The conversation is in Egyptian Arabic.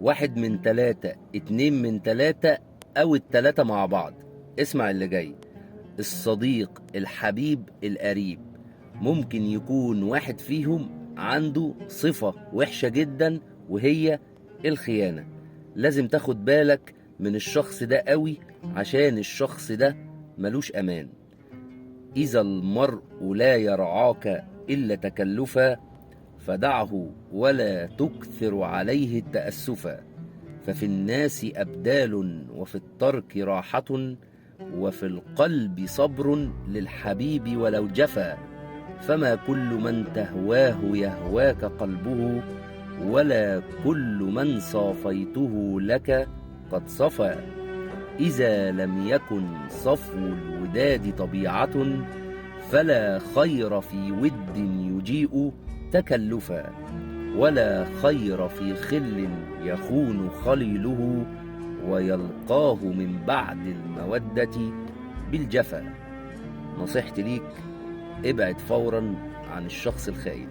واحد من 3، 2 من 3، أو 3 مع بعض. اسمع اللي جاي. الصديق الحبيب القريب ممكن يكون واحد فيهم عنده صفة وحشة جدا وهي الخيانة. لازم تاخد بالك من الشخص ده قوي، عشان الشخص ده ملوش أمان. إذا المرء لا يرعاك إلا تكلفا فدعه ولا تكثر عليه التأسفا، ففي الناس أبدال وفي الترك راحة، وفي القلب صبر للحبيب ولو جفا، فما كل من تهواه يهواك قلبه، ولا كل من صافيته لك قد صفا. إذا لم يكن صفو الوداد طبيعة، فلا خير في ود يجيء تكلفا، ولا خير في خل يخون خليله، ويلقاه من بعد المودة بالجفا. نصيحتي ليك، ابعد فورا عن الشخص الخاين.